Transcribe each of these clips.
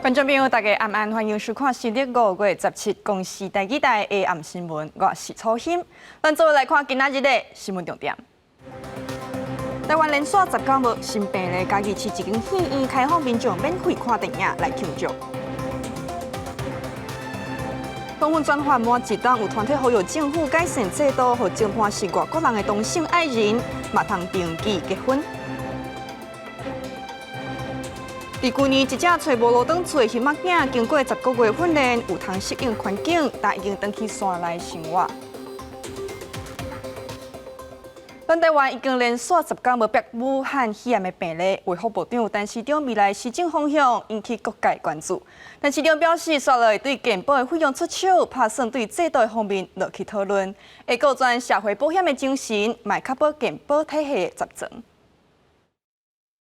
觀眾朋友，大家晚安，歡迎收看新曆5月17公視台語台的暗新聞，我是楚欣。咱做伙來看今仔日的新聞重點。台灣連續10天無新病例，嘉義市一間戲院開放民眾免費看電影來慶祝。黃昏轉換滿一冬，有團體呼籲政府改善制度，予偵判是外國人的同性愛人，嘛通登記結婚。佇舊年，一隻揣無路轉厝的熊仔囝，經過10個月訓練，有通適應環境，但已經轉去山內生活。咱台灣已經連續10天無爆武漢肺炎的病例，衛福部長陳時中未來施政方向引起各界關注。陳時中表示，紲落會對健保的費用出手，拍算對制度的方面落去討論，會顧全社會保險的精神，嘛確保健保體系的執全。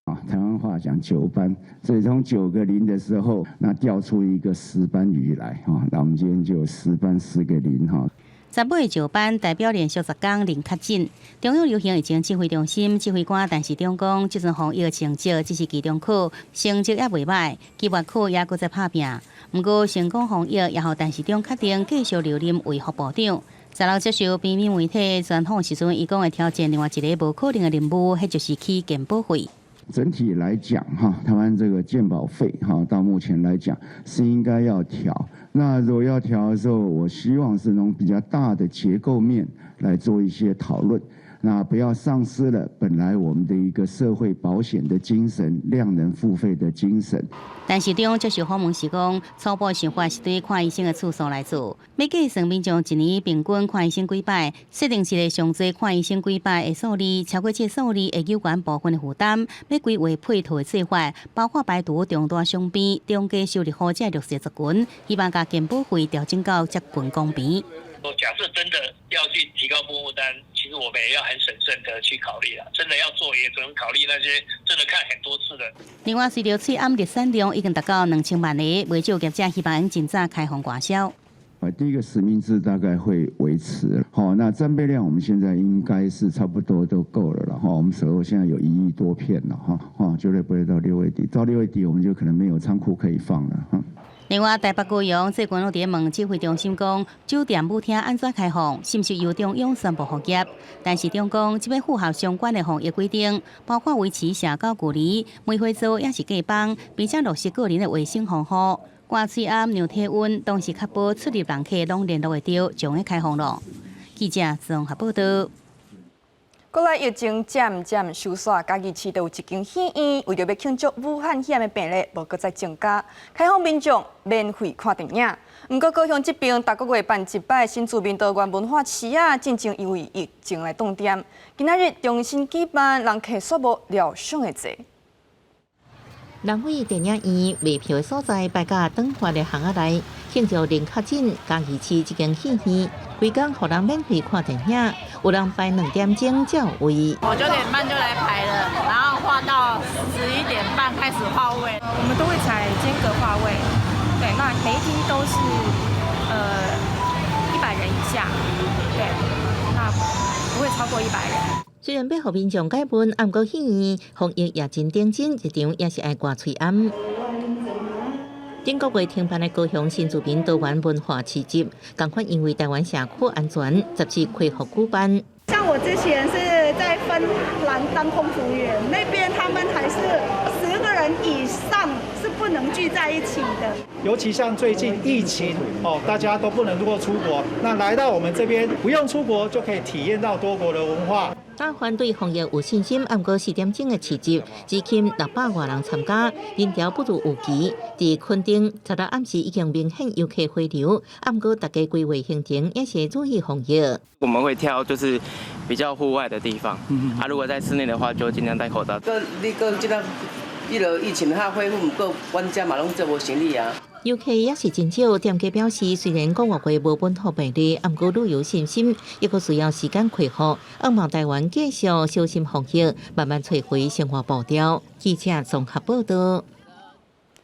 啊，台灣話講九斑，所以從9個0的時候，那釣出一個石斑魚來，哈，那我們今天就有石斑10個0，哈。18個石斑代表連續10天零確診。中央流行疫情指揮中心指揮官陳時中講，這陣防疫成績只是期中考，成績猶袂䆀，期末考猶閣在拍拚。毋過成功防疫也予陳時中確定繼續留任衛福部長。16接受平面媒體專訪時陣，伊講會挑戰另外一个無可能的任務，彼就是起健保費。整體來講，哈，台灣這個健保費，哈，到目前來講是應該要調。那如果要調的時候，我希望是從比較大的結構面來做一些討論。那不要喪失了本來我們的一個社會保險的精神，量能付費的精神。陳時中接受訪問時講，初步想法是對看醫生的次數來做，欲計算民眾一年平均看醫生幾擺，設定一个上濟看醫生幾擺的數字，超過這個數字會有關部分的負擔，欲規劃配套的做法，包括排除重大傷病、中低收入戶這弱勢族群，希望共健保費調整到接近公平。假設真的要去提高部分負擔，其實我們也要很審慎的去考慮啦。真的要做，也只能考慮那些真的看很多次的。另外，隨著喙罨日產量已經達到2000萬個，袂少業者希望盡早開放外銷。啊，第一個實名制大概會維持。好，那戰備量我們現在應該是差不多都夠了啦。哈，我們手頭現在有1億多片了。哈，哈，絕對不會到6月底。到6月底，我們就可能沒有倉庫可以放了。哈。另外，台北高雄最近攏佇咧問指揮中心講，酒店舞廳按怎開放，是毋是由中央宣布復業？陳時中講，這欲符合相關的防疫規定，包括維持社交距離、梅花座抑是隔房，並且落實個人的衛生防護。掛喙罨、量體溫，同時確保出入人客攏聯絡會著，就會開放囉。記者綜合報道。國內疫情漸漸收煞，嘉義市就有一間戲院，為著欲慶祝武漢肺炎的病例無閣再增加，開放民眾免費看電影。毋過高雄這爿逐個月辦一擺新住民多元文化市仔，進前因為疫情來斷店，今仔日重新舉辦，人客煞無料想的濟。南非電影院賣票的所在擺甲長髮的巷仔內，慶祝零確診，嘉義市這間戲院，規工予人免費看電影，有人排2點鐘才有位。我9點半就來排了，然後畫到11點半開始劃位。我們都會採間隔劃位，對，那每一梯都是100人以下，對，那不會超過100人。雖然欲予民眾解悶，毋過戲院防疫也真認真，入場也是愛掛喙罨。頂個月停辦的高雄新住民多元文化市集，仝款因為台灣社區安全，14恢復舉辦。像我之前是在芬蘭當空服員，那邊他們還是10個人以上是不能聚在一起的。尤其像最近疫情哦，大家都不能夠出國，那來到我們這邊不用出國就可以體驗到多國的文化。大團對防疫有信心，毋過4點鐘的市集只吸600外人參加，人潮不如預期。佇墾丁，16暗時已經明顯遊客回流，毋過大家規劃行程也是注意防疫。我們會挑就是比較戶外的地方，啊，如果在室內的話，就盡量戴口罩。你講這個彼囉疫情較恢復，毋過阮遮嘛攏做無生意啊。遊客也是真少，店家表示，雖然講外國無本土病例，毋過旅遊信心抑閣需要時間恢復。希望台灣繼續小心防疫，慢慢揣回生活步調。記者綜合報道。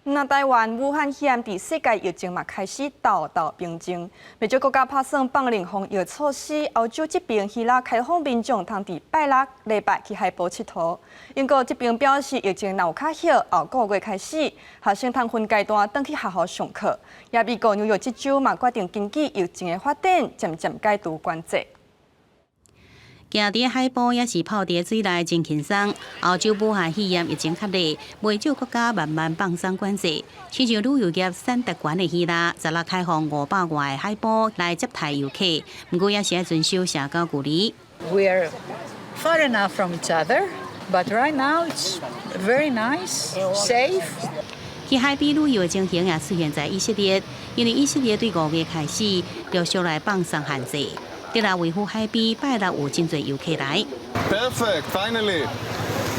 那台灣武漢肺炎佇世界疫情嘛開始沓沓平靜，袂少國家拍算放寬防疫措施。歐洲這爿希臘開放民眾通佇拜六禮拜去海埔𨑨迌。英國這爿表示疫情若有較好，後個月開始學生通分階段轉去學校上課。也美國紐約這州嘛決定根據疫情的發展，漸漸解除管制。行佇海埔抑是泡佇水內真輕鬆。歐洲武漢肺炎疫情較熱，袂少國家慢慢放鬆管制。親像旅遊業產值懸的希臘，16開放500外個海埔來接待遊客，毋過也是愛遵守社交距離。 We are far enough from each other, but right now it's very nice, safe. 去海邊旅遊的情形也出現在以色列，因為以色列對5月開始陸續來放鬆限制。特拉維夫海邊拜六有真濟遊客來。 Perfect, finally.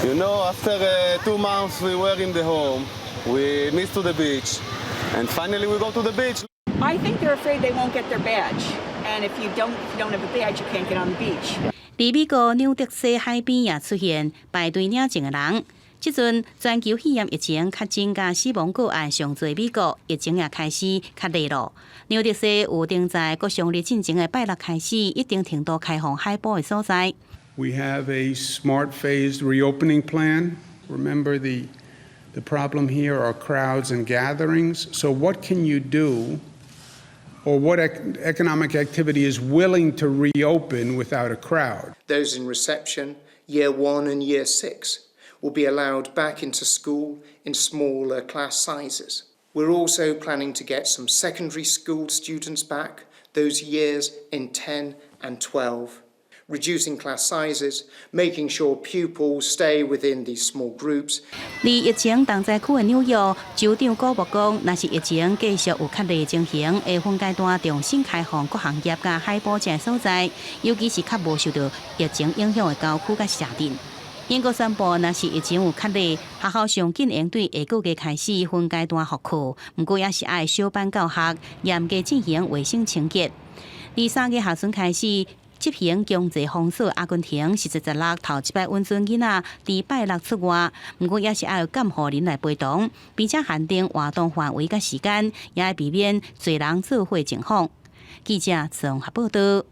After 2 months we were in the home, we missed to the beach, and finally we go to the beach. I think they're afraid they won't get their badge, and if you don't have a badge, you can't get on the beach. 佇美國紐澤西海邊也出現排隊領證的人。這陣全球肺炎疫情確診佮死亡個案上濟，美國疫情也開始較熱咯。紐澤西有定在國殤日進前的拜六開始，一定程度開放海埔的所在。 We have a smart phased reopening plan. Remember, the problem here are crowds and gatherings. So what can you do, or what economic activity is willing to reopen without a crowd? Those in reception, year 1 and year 6, will be allowed back into school in smaller class sizes. We're also planning to get some secondary school students back, those years in 10 and 12, reducing class sizes, making sure pupils stay within these small groups. 佇疫情重災區的紐約，州長古莫講，若是疫情繼續有較熱情形，會分階段重新開放各行業佮海埔這所在，尤其是較無受到疫情影響的郊區佮城鎮。英國宣布，若是疫情有較熱，學校上緊會對下個月開始分階段復課，毋過也是愛小班教學，嚴格進行衛生清潔。佇3月下旬開始執行強制封鎖，阿根廷是16頭一擺允准囡仔佇拜六出外，毋過也是愛有監護人來陪同，並且限定活動範圍佮時間，也愛避免濟人做伙情況。記者綜合報道。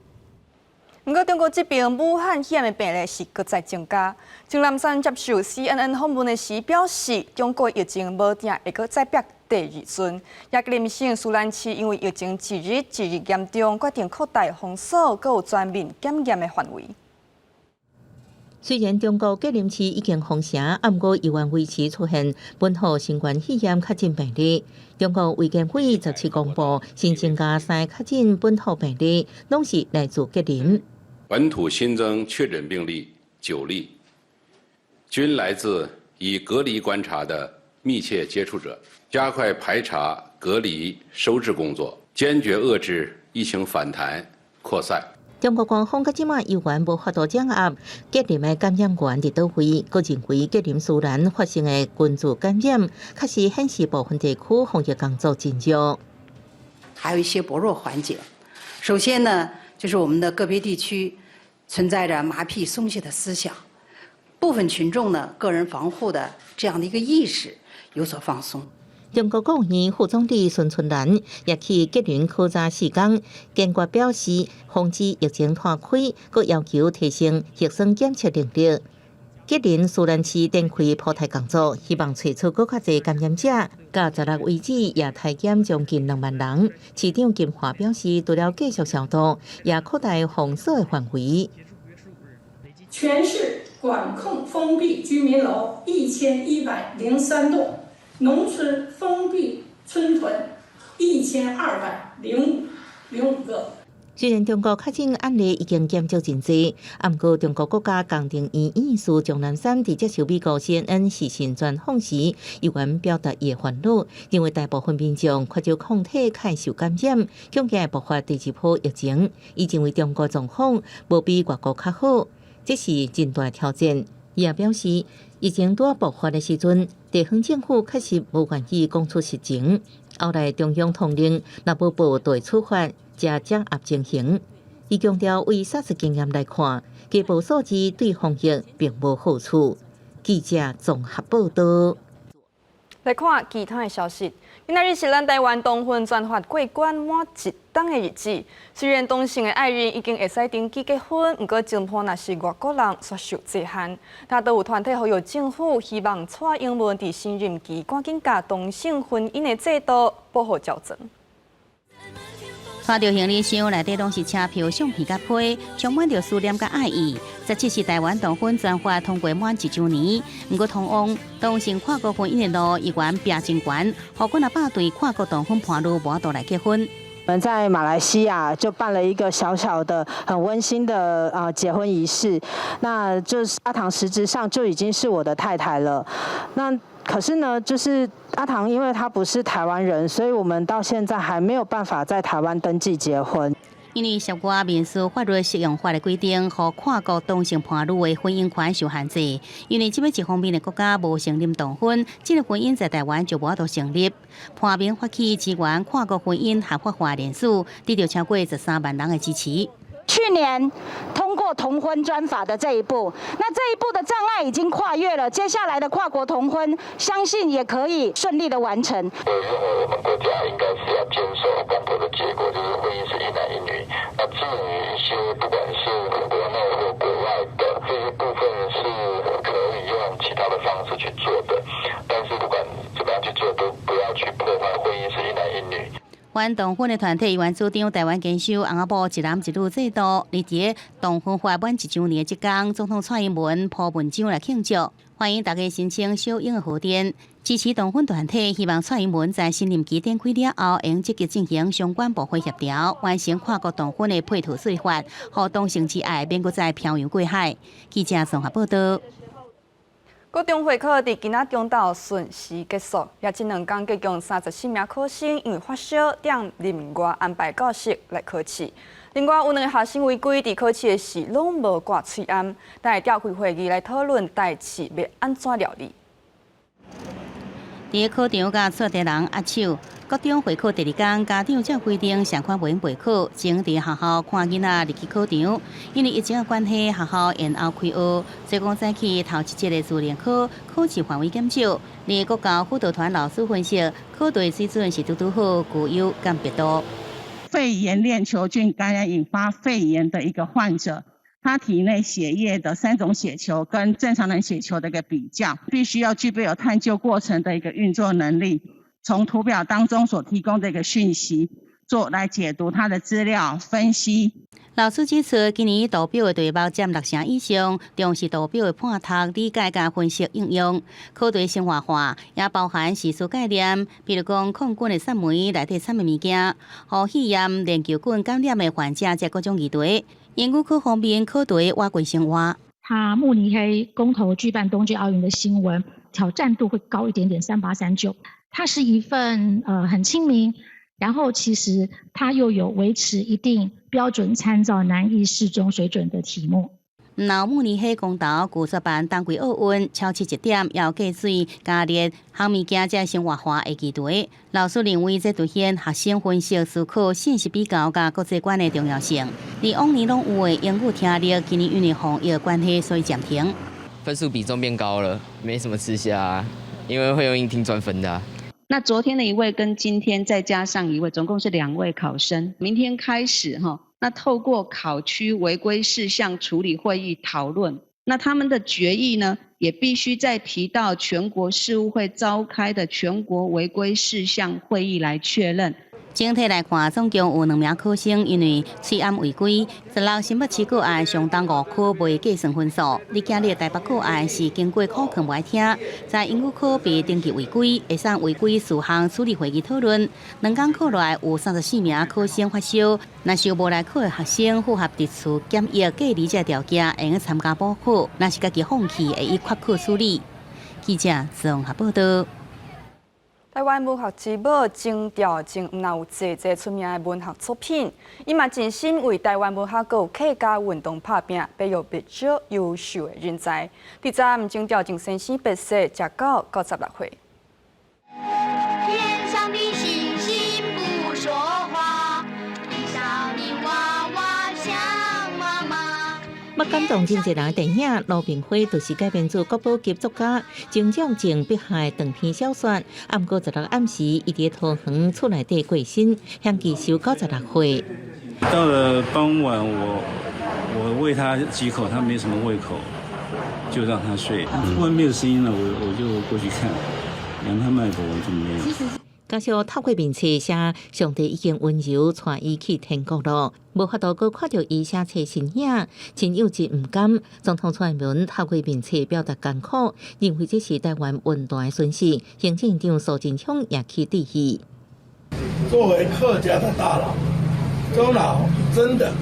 毋過中國這爿武漢肺炎的病例是閣再增加。鍾南山接受 CNN 訪問的時表示，中國疫情無定會閣再逼第二陣。也吉林省舒蘭市因為疫情一日一日嚴重，決定擴大封鎖，閣有全面檢驗的範圍。雖然中國吉林市已經封城，毋過猶原維持出現本土新冠肺炎確診病例。中國衛健委17公布新增加三個確診本土病例，攏是來自吉林。本土新增確診病例9例，均來自已隔離觀察的密切接觸者。加快排查、隔離、收治工作，堅決遏制疫情反彈擴散。中國官方到這馬猶原無法度掌握吉林的感染源佇佗位，閣認為吉林舒蘭發生的群聚感染，確實顯示部分地區防疫工作真弱。還有一些薄弱環節。首先呢，就是我們的個別地區存在着麻痹鬆懈的思想，部分群眾呢個人防護的這樣的一個意識有所放鬆。中國國務院副總理孫春蘭也去吉林考察4工，堅決表示防止疫情拖開，閣要求提升核酸檢測能力。吉林舒蘭市展開普篩工作，希望揣出閣較濟感染者。到16為止，也篩檢將近2萬人。市長金華表示，除了繼續消毒，也擴大封鎖的範圍。全市管控封閉居民樓1103棟。農村封閉村屯1205個。雖然中國確診案例已經減少真濟，毋過中國國家工程院院士鍾南山佇接受美國 CNN 視訊專訪時，猶原表達伊的煩惱，認為大部分民眾缺少抗體，較會受感染，恐驚會爆發第二波疫情。伊認為中國狀況無比外國較好，這是真大挑戰。伊也表示，疫情拄爆發的時陣，地方政府確實無願意講出實情。後來中央通令，若無報就會處罰，才掌握情形。伊強調，為 SARS 經驗來看，加報數字對防疫並無好處。記者綜合報道。來看其他的消息。今仔日是咱台灣同婚專法過關滿一冬的日子。雖然同性的愛人已經會使登記結婚，毋過情況若是外國人煞受制限。但都有團體呼籲政府，希望蔡英文佇新任期趕緊共同性婚姻的制度保護齊全。拖著行李箱內底攏是車票、相片佮批，充滿著思念佮愛意。17是台灣同婚專法通過滿一週年，毋過通往同性跨國婚姻的路依然拚真懸，予幾若百對跨國同婚伴侶無法度來結婚。我們在馬來西亞就辦了一個小小的、很溫馨的啊結婚儀式，那就是阿唐實質上就已經是我的太太了。那可是呢，就是阿唐，因為他不是台灣人，所以我們到現在還沒有辦法在台灣登記結婚。因為涉外民事法律適用法的規定，予跨國同性伴侶的婚姻權受限制。因為這擺一方面的國家無承認同婚，這個婚姻在台灣就無法度成立。破冰發起支援跨國婚姻合法化連署，得到超過13萬人的支持。去年通過同婚專法的這一步，那這一步的障礙已經跨越了，接下來的跨國同婚，相信也可以順利的完成。我認為我們國家應該是要堅守公投的結果，就是婚姻是一男一女。那至於一些不管是國內或國外的這些部分是可以用其他的方式去做的，但是不管怎麼樣去做，都不要去破壞婚姻是一男一女。反同婚的團體原主張台灣堅守翁仔某一男一女制度，而佇同婚法滿一週年的這工，總統蔡英文鋪文章來慶祝，歡迎大家申請小英的賀電，支持同婚團體，希望蔡英文在新任期展開了後，會積極進行相關部會協調，完成跨國同婚的配套稅法，予同性之愛免閣再漂洋過海。記者綜合報道。高中會考佇今仔中晝順時結束，也這兩工共34名考生因為發燒，踮另外安排教室來考試。另外有兩个學生違規，佇考試的時攏無掛喙罨，等會召開會議來討論代誌欲按怎料理。佇考場佮出題人握手，國中會考第二工，家長照規定相款袂用備考，前佇學校看囡仔入去考場。因為疫情的關係，學校延後開學，所以講早起頭一節的自聯考，考試範圍減少。而國教輔導團老師分析，考題水準是拄拄好，具有鑑別度。肺炎鏈球菌感染引發肺炎的一個患者，他體內血液的三種血球跟正常人血球的一個比較，必須要具備有探究過程的一個運作能力，從圖表當中所提供的一個訊息做來解讀他的資料分析。老師指出，今年圖表的題目佔六成以上，重視圖表的判讀、理解佮分析應用。考題生活化，也包含時事概念，比如講抗菌的殺酶內底啥物物件，予肺炎鏈球菌感染的患者這各種議題。英語科方面，考題倚近生活。他慕尼黑公投舉辦冬季奧運的新聞，挑戰度會高一點點，3839。它是一份很親民，然後其實它又有維持一定標準參照難易適中水準的題目。若慕尼黑公投拒絕辦冬季奧運，超市一點要加水加熱，烘物件這生活化的議題。老師認為這凸顯學生分析思考、信息比較佮國際觀的重要性。而往年攏有的英語聽力，今年因為防疫關係，所以暫停。分數比重變高了，沒什麼吃香，因為會用英聽賺分的。那昨天的一位跟今天再加上一位，總共是兩位考生。明天開始哈，那透過考區違規事項處理會議討論，那他們的決議呢，也必須再提到全國事務會召開的全國違規事項會議來確認。整體來看，總共有兩名考生因為喙罨違規，16新北市個案相當五科未計算分數。而今日台北個案是經過考卷無愛聽，在英語科被登記違規，會送違規事項處理會議討論。兩工考落來有34名考生發燒，若是無來考的學生符合佇厝檢疫隔離這條件，會用參加補考；若是家己放棄，會以缺考處理。記者綜合報道。台灣文學之母曾兆正，毋但有濟濟出名的文學作品，伊嘛盡心為台灣文學閣有客家運動拍拚，培育袂少優秀的人才。佇昨曾兆正先生辭世，食到96歲。天上的星星不說話，地上的娃娃想媽媽。捌感動真濟人的電影《魯冰花》就是改編自國寶級作家鍾肇政筆下的長篇小說。毋過16暗時，伊佇桃園厝內底過身，享壽96歲。到了傍晚，我餵他幾口，他沒什麼胃口，就讓他睡。突然沒有聲音了，我就過去看，量他脈搏就沒有。加上透過面冊寫，上帝已經溫柔帶伊去天國咯，無法度閣看著伊寫冊身影，親友真毋甘。總統蔡英文透過面冊表達艱苦，認為這是台灣文壇的損失。行政院長蘇貞昌也去致意。作為客家的大佬，鍾老真的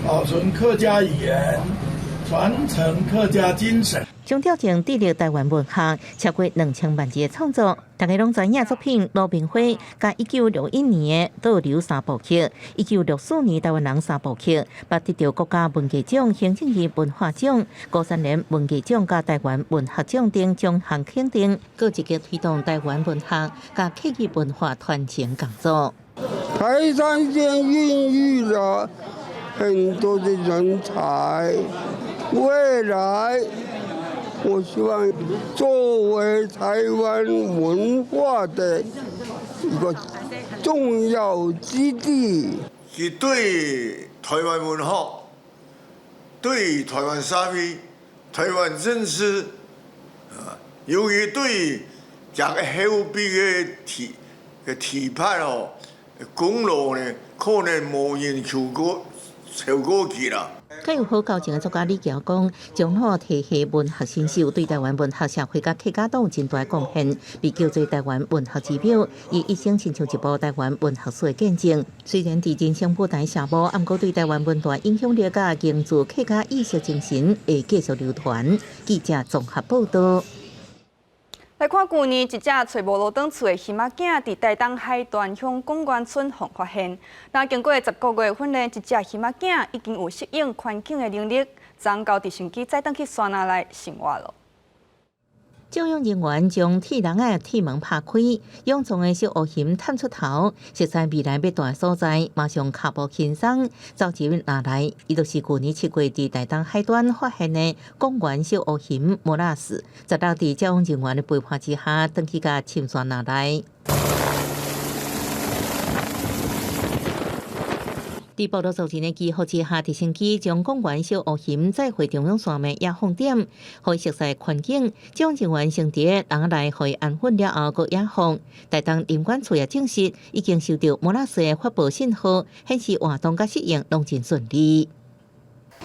保存客家語言，傳承客家精神。鍾肇政致力台灣文學，超過2000萬字的創作，大家攏知影作品《魯冰花》佮1961年的《倒流三部曲》，1964年《台灣人三部曲》，捌得著國家文藝獎、行政院文化獎、高三連文藝獎佮台灣文學獎等獎項肯定，閣積極推動台灣文學佮客語文化傳承工作。台山縣孕育了很多的人才，未來我希望作為台灣文化的一個重要基地。是對台灣文學、對台灣社會、台灣政治，啊，尤其對這个後輩的提拔哦，功勞呢，可能無人超過去啦。較有好交情的作家李喬講，鍾老提携文學新秀，對台灣文學社會佮客家都有真大貢獻，被叫做台灣文學之標。伊一生親像一部台灣文學史的見證。雖然佇人生舞台謝幕，毋過對台灣文壇影響力佮凝聚客家意識精神會繼續流傳。記者綜合報導。來看舊年一隻揣無路轉厝的熊仔囝，佇台東海端鄉廣源村予發現。那經過10個月訓練，這隻熊仔囝已經有適應環境的能力，昨𪜶直升機載轉去山林內生活囉。照養人員將鐵籠仔鐵門拍開，勇壯的小烏熊探出頭，熟似未來欲蹛的所在，馬上跤步輕鬆走入籃內。伊就是舊年7月佇台東海端發現的廣源小烏熊摩拉斯，16佇照養人員的陪伴之下，轉去共深山林內。佇部落族人的祈福之下，直升機將廣源小烏熊載回中央山脈野放點，予伊熟悉環境。照養人員先佇籠內予伊安穩了後，閣野放。台東林管處也證實，已經收到摩拉斯的發報信號，顯示活動佮適應攏真順利。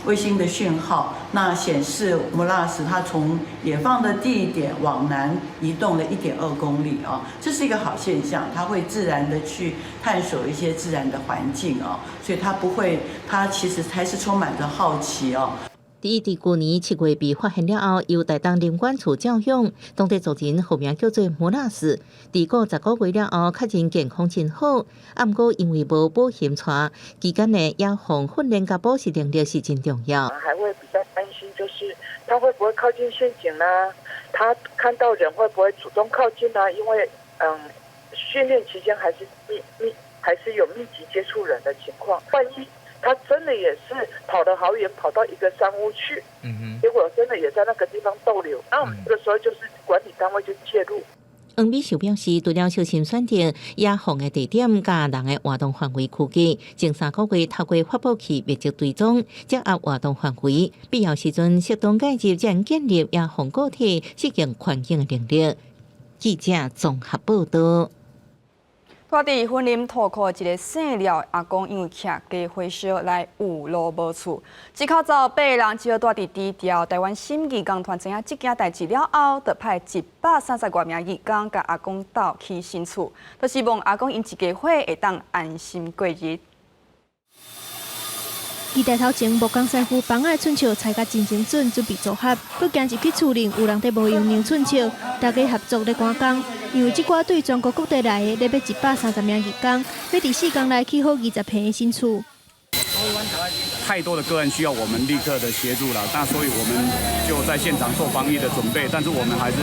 衛星的訊號，那顯示摩拉斯它從野放的地點往南移動了1.2公里啊，這是一個好現象，它會自然的去探索一些自然的環境啊，所以它不會，它其實還是充滿着好奇哦。佇舊年7月被發現了後，由台東林管處照養，當地族人號名叫做摩拉斯。佇過10個月了後，確認健康真好。啊，毋過因為無保險帶，期間的野放訓練佮保適能力是真重要。還會比較擔心，就是他會不會靠近陷阱呢？他看到人會不會主動靠近呢？因為訓練期間還是密密還是有密集接觸人的情況，萬一他真的也是跑得好遠，跑到一個山屋去，結果真的也在那個地方逗留。那我們這個時候就是管理單位就介入。黃美秀表示，除了小心選擇野放的地點佮人的活動範圍區間，前3個月透過發報器密集追蹤，掌握活動範圍，必要時陣適當介入，才能建立野放個體適應環境的能力。記者綜合報導。住佇雲林塗埔一个姓廖阿公，因為徛家火燒來有路無厝，一口罩八人只好蹛佇低調。台灣心義工團知影這件代誌了後，就派130外名義工共阿公鬥起新厝，就希望阿公𪜶一家伙會當安心過日。佇台頭前木工師傅枋仔寸尺裁甲真精準，準備組合。閣行入去厝裡，有人佇無閒量寸尺，大家合作咧趕工。因為這寡對全國各地來的，咧欲130名義工，欲佇4工內起好20坪的新厝。太多的個案需要我們立刻的協助了，那所以我們就在現場做防疫的準備，但是我們還是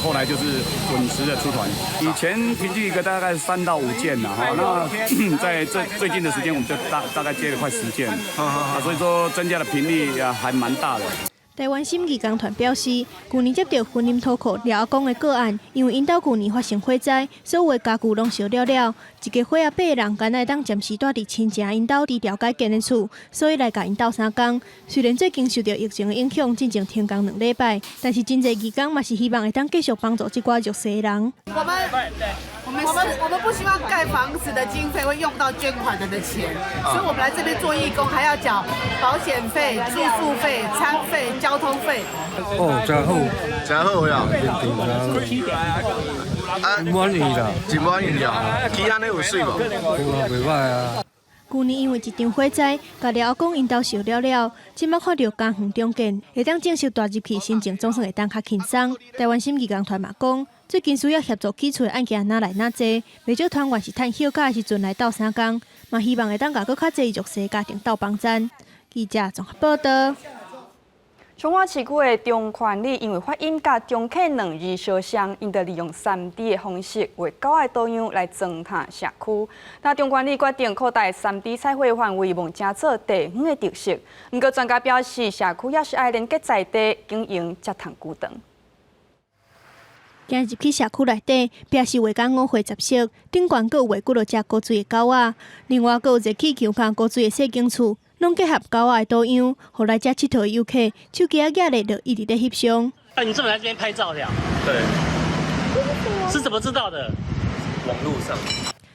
後來就是準時的出團。以前平均一個大概3到5件啦，哈，那在這最近的時間，我們就大概接了快10件，啊，所以說增加的頻率啊，還蠻大的。台灣心義工團表示，舊年接著婚姻土庫寮仔公的個案，因為𪜶兜舊年發生火災，所有的家具攏燒了了，一家伙仔八個人，敢若會當暫時蹛佇親情𪜶兜佇調解建的厝，所以來共𪜶鬥相共。雖然最近受著疫情的影響，進前停工兩禮拜，但是真濟義工嘛是希望會當繼續幫助這寡弱勢的人。我們不希望蓋房子的經費會用到捐款人的錢，所以我們來這邊做義工，還要繳保險費、住宿費、餐費、交通費。哦，真好，真好呀，啊，滿意啦，真滿意啊，起按呢有媠無？袂䆀啊。舊年因為一場火災，共寮仔公𪜶兜燒了了，這擺看著家園重建，會當正式蹛入去，心情總算會當較輕鬆。台灣心義工團嘛講，最近需要協助起厝的案件愈來愈濟，袂少團員是趁休假的時陣來鬥相共，嘛希望會當共閣較濟弱勢家庭鬥幫贊。記者綜合報道。彰化市區的中權里，因為發音佮中客兩字相像，𪜶就利用3D 的方式畫狗仔圖樣來裝扮社區。那中權里決定擴大3D 彩繪範圍，望成做地方的特色。毋過專家表示，社區猶是愛連結在地經營，才通久長。行入去社區內底，壁是畫甲五花十色，頂懸閣有畫幾落隻古錐的狗仔，另外閣有熱氣球佮古錐的細間厝，攏結合狗仔的圖樣，予來遮𨑨迌的遊客手機仔舉咧就一直咧翕相。啊，你專門來這邊拍照的？對。是怎麼知道的？網路上。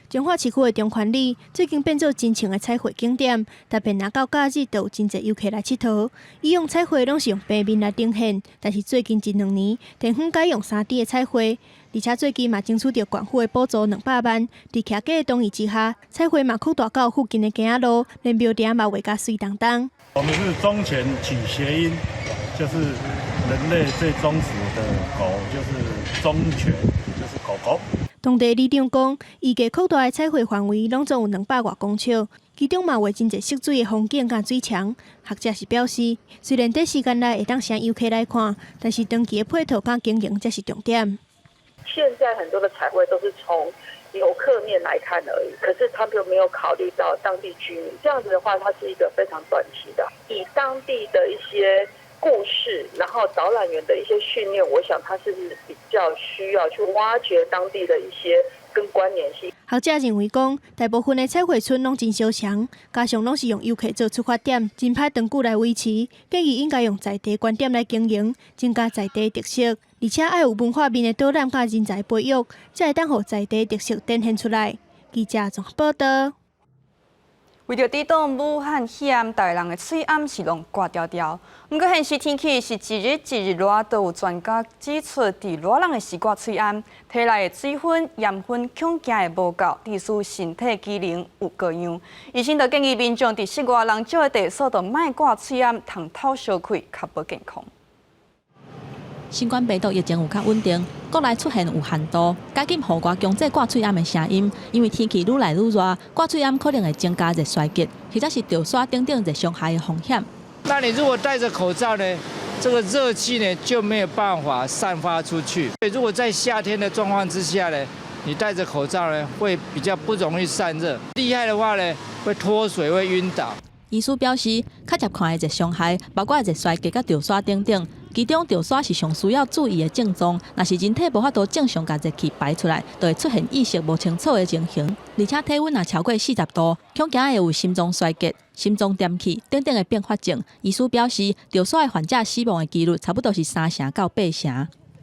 彰化市區的中權里最近變做真穿的彩繪景點，特別若到假日，就有真濟遊客來𨑨迌。以往彩繪攏是用平面來呈現，但是最近一兩年，地方改用3D 的彩繪，而且最近嘛爭取著縣府的補助200萬，佇徛家的同意之下，彩繪嘛擴大到附近的街仔路，連廟埕嘛畫甲媠當當。我們是忠犬取諧音，就是人類最忠實的狗，就是忠犬，就是狗狗。當地里長講，預計擴大的彩繪範圍攏總有200外公尺，其中嘛畫真濟色水的風景佮水牆。學者是表示，雖然短時間內會當吸引遊客來看，但是長期的配套佮經營才是重點。現在很多的彩繪都是從遊客面來看而已，可是他們又沒有考慮到當地居民。這樣子的話，它是一個非常短期的，以當地的一些故事，然後導覽員的一些訓練，我想他是比較需要去挖掘當地的一些跟關聯性。學者認為講，大部分的彩繪村攏真相像，加上攏是用遊客做出發點，真歹長久來維持。建議應該用在地觀點來經營，增加在地特色，而且愛有文化面的導覽佮人才培育，才會當予在地特色展現出來。記者綜合報道。為著抵擋武漢肺炎，台灣人的喙罨是攏掛牢牢。毋過現時天氣是一日一日熱，都有專家指出，佇熱人的時掛喙罨，體內的水分、鹽分恐驚會無夠，致使身體機能有過樣。醫生就建議民眾佇室外人少的地所，就莫掛喙罨，通透燒氣，較無健康。新冠病毒疫情有較穩定，國內出現有限度，解禁戶外強制掛喙罨的聲音。因為天氣愈來愈熱，掛喙罨可能會增加熱衰竭，或者是著痧等等熱傷害的風險。那你如果戴着口罩呢？這個熱氣呢就沒有辦法散發出去。如果在夏天的狀況之下呢，你戴着口罩呢，會比較不容易散熱。厲害的話呢，會脫水，會暈倒。醫師表示，較捷看的熱傷害，包括熱衰竭佮著痧等等。其中著痧是上需要注意的症狀，若是人體無法度正常共熱氣排出來，就會出現意識無清楚的情形。而且體溫若超過40度，恐驚會有心臟衰竭、心臟點氣等等的併發症。醫師表示，著痧的患者死亡的幾率差不多是3成到8成。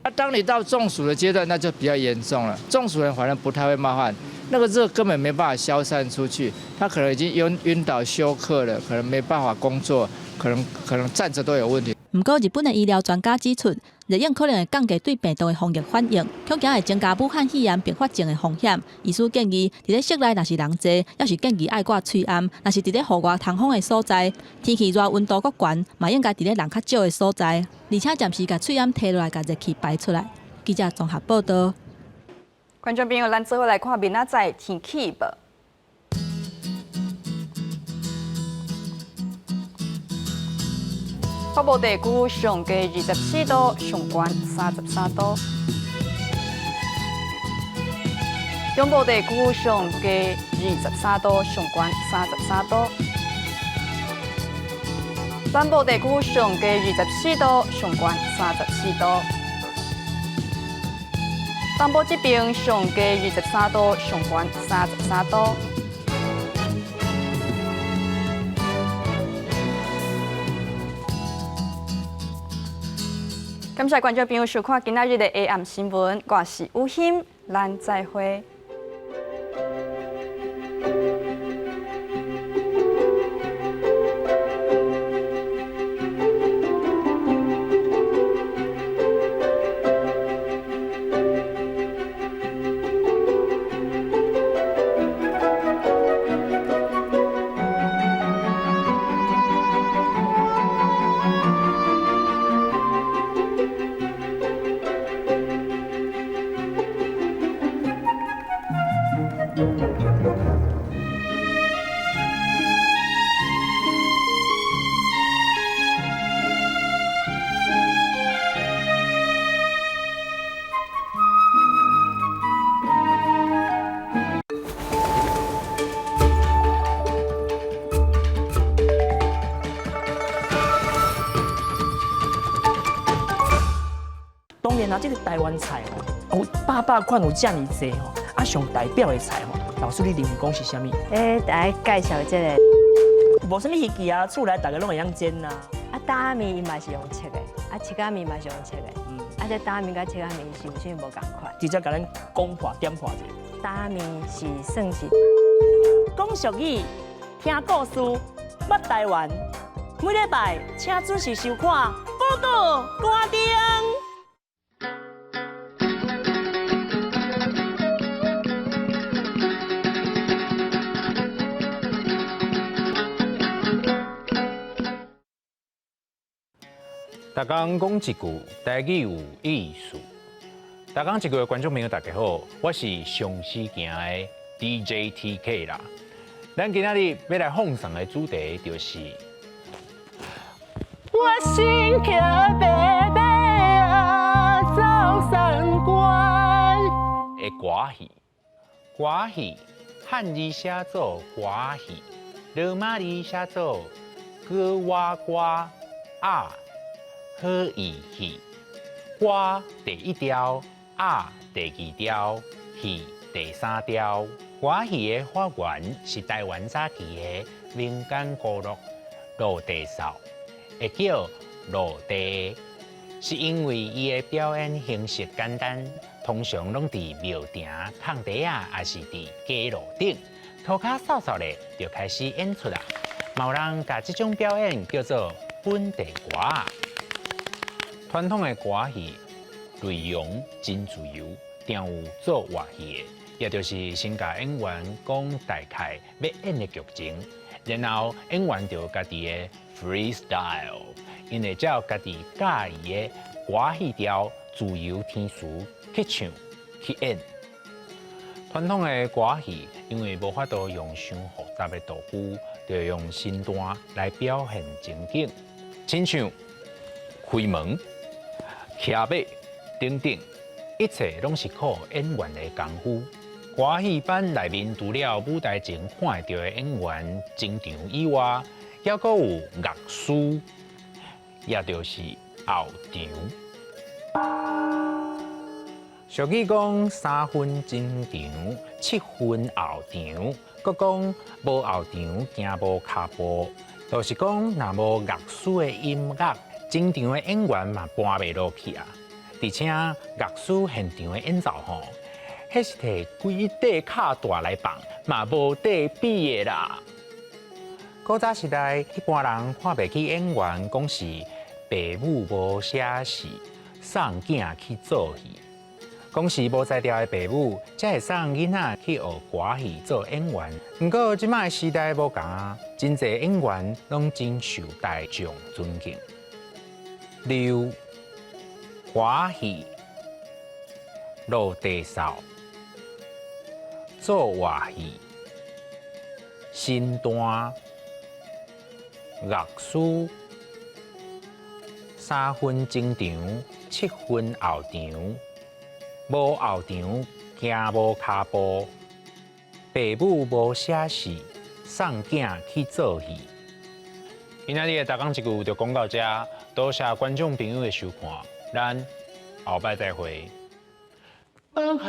啊，當你到中暑的階段，那就比較嚴重了。中暑人反而不太會冒汗，那個熱根本沒辦法消散出去，他可能已經暈倒休克了，可能沒辦法工作，可能站着都有問題。毋過，日本的醫療專家指出，熱應可能會降低對病毒的防疫反應，恐驚會增加武漢肺炎併發症的風險。醫師建議，佇咧室內若是人濟，猶是建議愛掛喙罨；若是佇咧戶外通風的所在，天氣熱溫度閣懸，嘛應該佇咧人較少的所在，而且暫時共喙罨提落來，共熱氣排出來。記者綜合報道。觀眾朋友，咱做伙來看明仔載天氣預報。北部地區上低24度，上懸33度。中部地區上低23度，上懸33度。南部地區上低24度，上懸34度。東部這邊上低23度，上懸33度。感謝觀眾朋友收看今仔日的 AM 新聞，我是雨欣，咱再會。當然啦，這个台灣菜吼，有百百款有遮爾濟吼，啊上代表的菜吼，老師你認為講是啥物？欸，來介紹這个。無啥物魚鰭啊，厝內逐个攏會曉煎啊。啊，擔仔麵伊嘛是用切的，啊，切仔麵嘛是用切的。啊，這擔仔麵佮切仔麵是有啥物無仝款？直接共咱講破點破者。擔仔麵是算是講俗語，聽故事，捌台灣。每禮拜請準時收看《寶島歌丁》。逐工講一句台語有意思。逐工一句的觀眾朋友大家好，我是上時行的 DJ TK 啦。咱今仔日欲來放送的主題就是。我身騎白馬仔走三關。的歌戲，歌戲漢字寫做歌戲，羅馬字寫做歌瓦歌啊。好意戲，歌第一調，啊第二調，戲第三調。歌戲的發源是台灣早期的民間歌樂落地掃，會叫落地，是因為伊的表演形式簡單，通常攏佇廟埕、空地仔，抑是佇街路頂，塗跤掃掃咧就開始演出啦。嘛有人共這種表演叫做本地歌。傳統的歌戲內容真自由，定有做活戲的，也就是先共演員講大概欲演的劇情，然後演員就家己的 freestyle，𪜶會照家己佮意的歌戲調自由填詞去唱去演。傳統的歌戲因為無法度用傷複雜的道具，就用身段來表現情景，親像開門、騎馬等等，一切攏是靠演員的功夫。歌戲班內面除了舞台前看會著的演員登場以外，猶閣有樂師，也就是後場。俗語講三分前場，七分後場，閣講無後場行無跤步，就是講若無樂師的音樂，前場的演員嘛搬袂落去啊。而且樂師現場的演奏吼，彼是提規塊跤大來放，嘛無得比的啦。古早時代，一般人看袂起演員，講是爸母無寫戲，送囝去做戲。講是無才調的爸母，才會送囡仔去學歌戲做演員。毋過這擺時代無仝啊，真濟演員攏真受大眾尊敬。例如歌戲、落地掃、做活戲、身段、樂師、三分前場，七分後場，無後場，行無跤步。爸母無寫字，送囝去做戲。今仔日的逐工一句就講到這，多謝觀眾朋友的收看，咱後擺再會。放下。